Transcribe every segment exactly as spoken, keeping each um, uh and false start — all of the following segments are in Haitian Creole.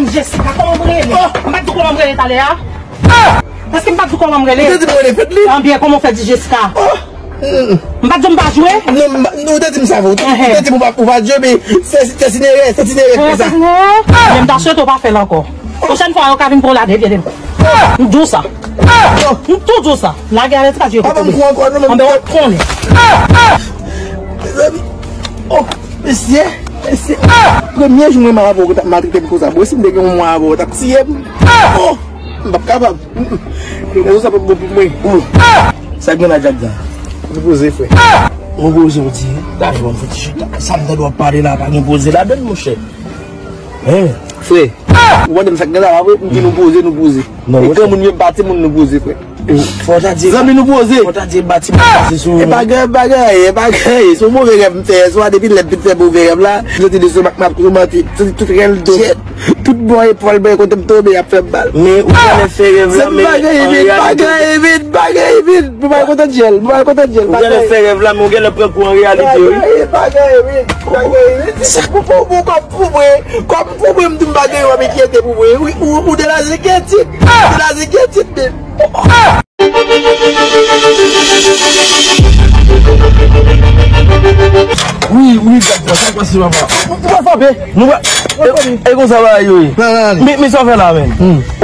Jessica, kòman m rele? M pa t di w kòman m rele talè a? Èske m pa t di w kòman m rele? Ou te di m rele Fedly? Anbyen, kòman w fè di Jessica? M pa t di w m pa jwe? Non, m pa- non, ou te di m sa vre. Ou te di m ou pa- ou pa jwe, men se se Tinerè, se Tinerè ki fè sa. Men m ta swete w pa fè l ankò. Pwochèn fwa, yo ka vin pran w la, devye de m. M di w sa. M tou di w sa. Lage avèti pa jwe kote. Papa, m kou ankò, non, men. Anben, w ap konnen. Mezanmi. Oh, mesye, mesye. Premye jou mwen avè w, ou t ap maltrete m konsa. Bon, si m te gen yon mwa avè w, ou t ap tiye m. Oh, m p ap kapab. Rezon sa p ap bon pou mwen. Sa k gen la, Jack Jan? Nou poze, frè. Nou poze, w di. Dayè, bon, fè ti chita. Sa m tande w ap pale la, pa gen poze ladann, monchè. Hein? Frè, ou pa tande sa k gen la, pa vre? M di nou poze, nou poze. E granmoun, menm pa timoun, nou poze, frè. Fò w ta di, zanmi, nou poze. Fò w ta di, e pa timoun pase sou ou. E pa gen, e pa gen, e pa gen. Se yon move rèv m fè yè swa, depi lè m fin fè move rèv la, m santi lestomak m ap koumanse, m santi tout rèl dwèt, tout bò epòl mwen, kote m tonbe, y ap fè m mal. Men ou genlè fè rèv la, men an reyalite. Bagay, vin, bagay, vin, bagay, vin. Mwen pa kontan dyèl, mwen pa kontan dyèl. Ou genlè fè rèv la, men ou genlè pran kou an reyalite, wi. Bagay, bagay, wi, bagay, wi. Pou, pou, pou, kòm pou mwen, kòm pou mwen, m di m pa gen yon enkyete pou mwen. Wi, ou, ou de la zenkyetid. Ou de la zenkyetid, men. Wi, wi, gad sa, sa k pase, papa? Ou pa frape? Nou pa, e, e konsa bagay yo ye. Men, men sa w fè la, men.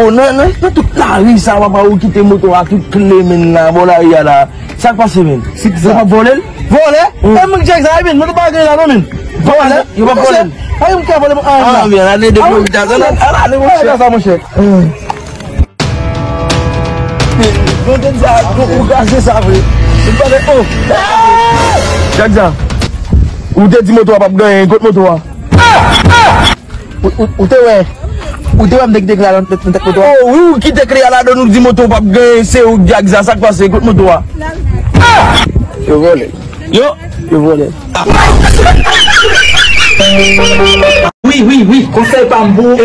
O, nan, nan, nan tout lari sa, papa, ou kite moto a tout kle, men, nan bò lari a la. Sa k pase, men? Yo p ap vòlè l? Vòlè? E moun ki Jack sa, men, moto pa gen la, non, men. Vòlè? Yo p ap vòlè l? A, yo k vòlè, a, men, ale de pou Jack sa, ale, monchè. Ou te di moto a p ap genyen, kot moto a? Ou, ou, ou te wè, ou te wè m te kite kle a nan tèt, nan tèt moto a? O, wi, ou kite kle a ladan, ou di moto p ap genyen, se ou k di ak sa, sa k pase, kot moto a? Yo vòlè. Yo? Yo vòlè. Wi, wi, wi, konsèy pa m pou ou,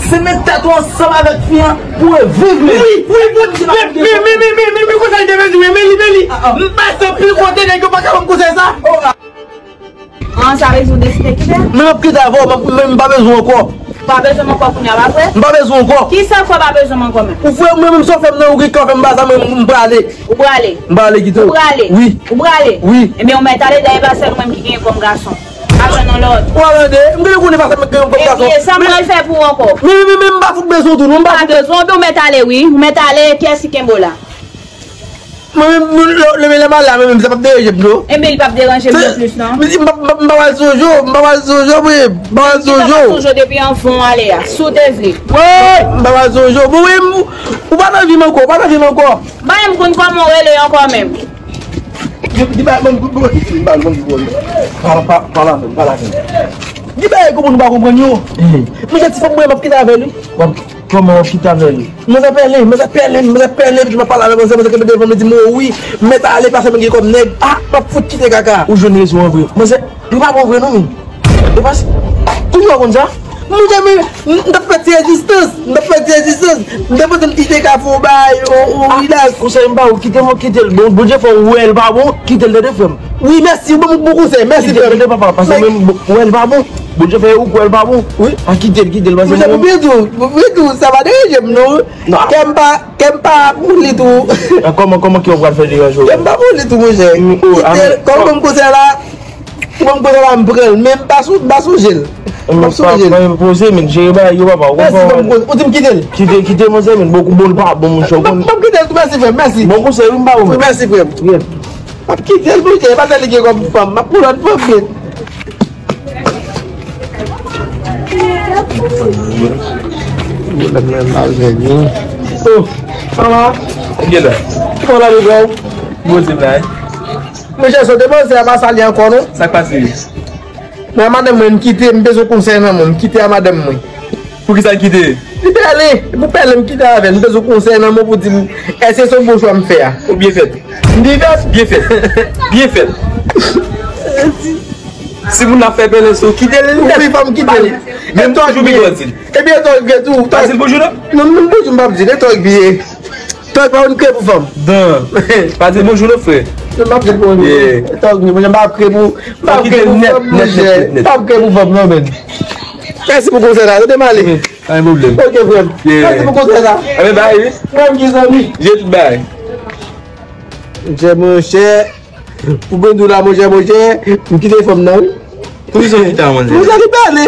se met tèt ou ansanm avèk fi an pou reviv li. Wi, wi, wi, men, men, men, men, men, konsèy te vin di, men, men li, men li. M pase anpil kote, nèg yo pa ka ban m konsèy sa. An, sa rezon w deside kite? Men m ap kite avè w, m ap, men m pa bezwen w ankò. Ou pa bezwen m ankò kounye a, pa vre? M pa bezwen w ankò. Kisa fè w pa bezwen m ankò menm? Ou fè mwen menm sa w fè m nan, ou gen kè w fè m bagay sa, men m prale. Ou prale? M prale kite w. Ou prale? Wi. Ou prale? Wi. Ebyen, ou mèt ale, dayè pa sèl ou menm ki genyen kòm gason. Pa jwenn yon lòt. Ou a tande? M genlè konnen pa sa m genyen kòm gason. Ebyen, sa m pral fè pou ou ankò? Men, men, men, men m pa fout bezwen w tou, non, m pa fout bezwen w. Ou mèt ale, wi. Ou mèt ale, kiyès ki kenbe w la? Mwen menm, lè, lè, lè m ale a, mwen menm, sa p ap deranje m, non. Enben, li p ap deranje m non plis, non. M di, m pa, m pa, m pa pral sonje w, m pa pral sonje w, mwen, m pa pral sonje w. Li pa pral sonje w depi anvan w ale a, si w te vle. Woy! M pa pral sonje w. Bon, wi, m, ou pa nan vi m ankò, ou pa nan vi m ankò. M pa menm konn kòman w rele ankò menm. Di, di, ba, ban m, ban m, ban m, ban m, ban m. Pala, pa, pala avè m, pala avè m. Di bagay kòman nou pa konprann yo. Mwen, ti fanm mwen, m ap kite avè l, wi. W ap kòman w ap kite avè l? Manzè pèlen, manzè pèlen, manzè pèlen, epi m ap pale avè manzè, manzè kenbe devan m, li di m, o wi, m mèt ale, pa fè m gen kòm nèg. A, m ap fout kite kaka. Ou jwenn rezon an vre. Manzè, li pa bon vre non, men. E pa, kounya w konn sa? Monchè, men, m, m t ap fè ti rezistans, m t ap fè ti rezistans. M te panse m kite kafou bay, o, o, rilaks. Konsèy m ba ou, kite m, kite l. Bon, Bondye fè w wè l pa bon, kite l, tande, frè m. Wi, mèsi, ou ban m bon konsèy, mèsi, frè m. Kite l, tande, papa, paske mwen, m wè l pa bon. Bondye fè ou kwè l pa bon. Wi. A, kite l, kite l, paske mwen. Monchè, pou byen di w, pou byen di w, sa pa deranje m, non. Non. Kè m pa, kè m pa pou li tou. A, kòman, kòman kè w pral fè deranje w? Kè m pa pou li tou, monchè. Kite l, kòm, kòm konsèy la, ou ban m konsèy la, m pran l, men m pa sou, m pa sonje l. M ap sonje l. Pa, pa poze, men jere bagay yo, papa. Ou konprann? Mèsi, ban m konsèy. Ou di m kite l. Kite, kite, monchè, men bon, bon, l pa bon, monchè, ou konn. M ap kite l tou, mèsi, frè m, mèsi. Bon konsèy, wi, m ba ou. Wi, mèsi, frè m. Wi. M ap kite l, monchè, e pa sa li gen kòm fanm, m ap pran lòt fanm, men. Oh, sa va? Kòman w ye la? Kòman w ye la, bro? Bon, se vre. Monchè, sa w te panse a pa sa li ankò, non? Sa k pase? Mwen, madanm mwen, m kite, m bezwen konsèy nan men w, m kite a madanm mwen. Poukisa l kite? Li pèlen, pou pèlen, m kite avè l, m bezwen konsèy nan men w pou di m, èske se yon bon chwa m fè a? Ou byen fèt. M byen fèt? Byen fèt. Byen fèt. Si moun nan fè pèlen sou, kite l nèt. Wi, fò m kite l. Menm toujou pi gwo di l. Ebyen, tòg byen tou. Pa di l bonjou, non? Non, menm bonjou, m p ap di l, e tòg byen. Tòg pa konn kriye pou fanm. Dan. Pa di l bonjou, non, frè. Non, m p ap di l bonjou. Yeah. Tòg byen, monchè, m p ap kriye pou, m p ap kriye pou fanm, monchè. M p ap kriye pou fanm, non, men. Mèsi pou konsèy la, tande m ale. Pa gen pwoblèm. Ok, frè m. Yeah. Mèsi pou konsèy la. Anben, bay, wi. Frè m, ki zanmi. Je tout bay. Monchè, monchè. Pou grenn dou la, monchè, monchè. M kite fanm nan, wi. Poukisa w kite a, manzè? Monchè, li pale.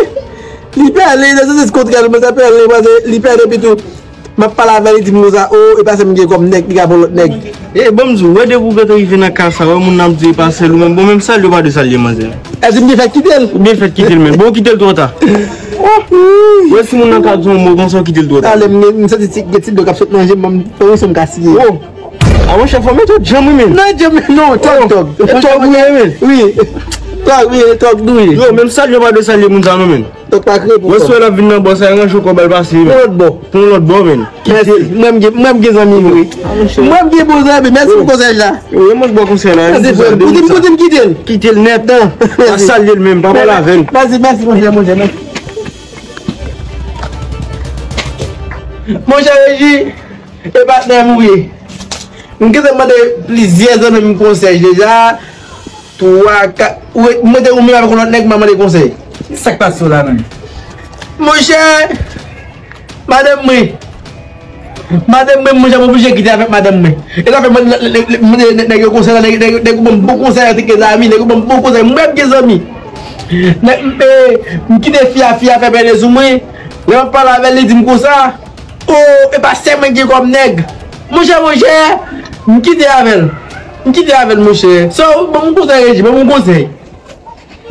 Li pale, nan sans kontrè, monchè, pale, monchè, li pale, epi tou. M ap pale avè l, li di m konsa, o, e pa sèl m gen kòm nèg, li ka pran lòt nèg. E, ban m di w, wè depi w gentan rive nan ka sa, wè moun nan ap di e pa sèl ou menm. Bon, menm salye w pa dwe salye manzè. Èske m byen fèt kite l? Ou byen fèt kite l, men bon, w kite l twò ta. Wè si moun nan ka di w yon mo konsa, w kite l twò ta. Talè m, m santi ti, gen ti dlo k ap sot nan je m, ban m, ban m wè si m ka siye. O! A, monchè, fò mete w djanm, wi, men. Non, djanm, non, tòg, tòg. E tòg ou ye, men. Wi. Tòg, wi, tòg nou ye. Yo, menm salye w pa dwe salye moun sa, non, men. Tòg pa kreye pou tòg. Wè si w wè l ap vin nan bò sa, ranje w kò ba l pase, men. Pou lòt bò. Pou yon lòt bò, men. Mèsi. Mwen m gen, mwen m gen zanmi vre. Mwen m gen bon zanmi. Mèsi pou konsèy la. Yo, yo mwen bon konsèy la. Mèsi, frè m. Kote m, kote m kite l? Kite l nèt. Pa salye l menm, pa pale avè l. Mèsi, mèsi, monchè, monchè, mèsi. Monchè Reji, e patnè m ou ye. M gentan mande plizyè zanmi m konsèy deja. Twa, kat, ou, mwen te ou menm avèk yon lòt nèg, m a mande konsèy. Sa k pase w la menm? Monchè, madanm mwen. Madanm mwen, monchè, m oblije kite avèk madanm mwen. E sa fè mwen, nèg yo konsèy la, nèg, nèg, nèg yo ban m bon konsèy, antanke zanmi, nèg yo ban m bon konsèy, mwen m gen zanmi. Nèg, m, e, m kite fi a, fi a fè pèlen sou mwen. Lè m ap pale avè l, li di m konsa. O, e pa sèl mwen gen kòm nèg. Monchè, monchè, m kite avè l. M kite avè l, monchè. So, ban m yon konsèy, Reji, ban m yon konsèy.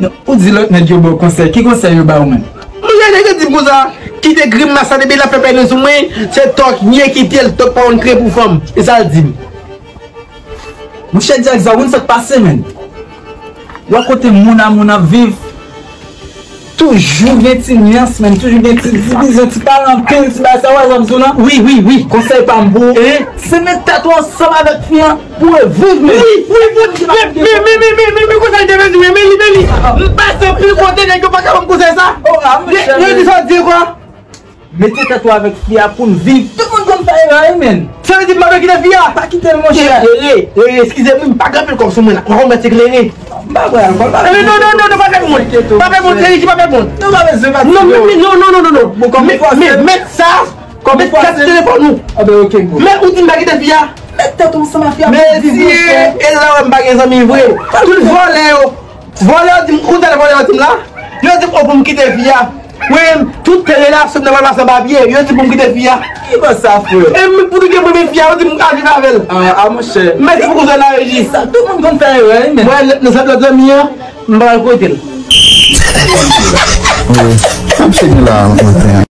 Non, ou di lòt nèg yo ba w konsèy. Ki konsèy yo ba w menm? Monchè, nèg yo di m konsa, kite grimas la, depi l ap fè pèlen sou mwen, se tòg li ye, kite l, tòg pa konn kreye pou fanm. E sa l di m. Monchè, di ak sa, ou konn sa k pase, menn? Wè kote moun a moun ap viv, toujou gen ti nyans, menn, toujou gen ti divizyon, ti paranken, ti bagay sa, wè sa m di w lan? Wi, wi, wi. Konsèy pa m pou ou, se met tèt ou ansanm avèk fi an pou reviv, menn. Wi, wi, wi, men, men, men, men, men, men, konsa l te vle di, men, men li, men li. M pase anpil kote, nèg yo pa ka ban m konsèy sa. O, a, monchè, yo di sa w di kwa? Mete tèt ou avèk fi a pou n viv. Tout moun konn fè erè, wi, menn. Sa vle di m pa dwe kite fi a? Pa kite l, monchè. Erè, erè, eskize m, wi, m pa gen anpil kòb sou mwen la. Mwen konn mèt eklere. M pa pran alkòl, pa... Non, non, non, non, non, pa fè moun. Pa fè moun, Reji, pa fè moun. Non, pa bezwen fatige w. Non, non, non, non, non, non. Bon, kòm ou fòse m. Met sa, met kat telefòn ou. A ben, ok, bon. Men ou di m pa kite fi a. Met tèt ou ansanm ak fi a pou viv, monchè. Mesye, e la wè m pa gen zanmi vre. Tout vòlè yo. Vòlè yo di m, ou tande vòlè yo di m la? Yo di m, o, pou m kite fi a. Wi, tout relasyon m nan pral pase anba pye. Yo di m pou m kite fi a. Ki bò sa, frè? E m, pou nou gen premye fi a, yo di m al viv avè l. A, a, monchè. Mèsi pou konsèy la, Reji. Sa, tout moun konn fè erè, wi, men. Mwen, nan sèt lòt zanmi an, m pral kote l. Wi. Sa m se gen la, maten an?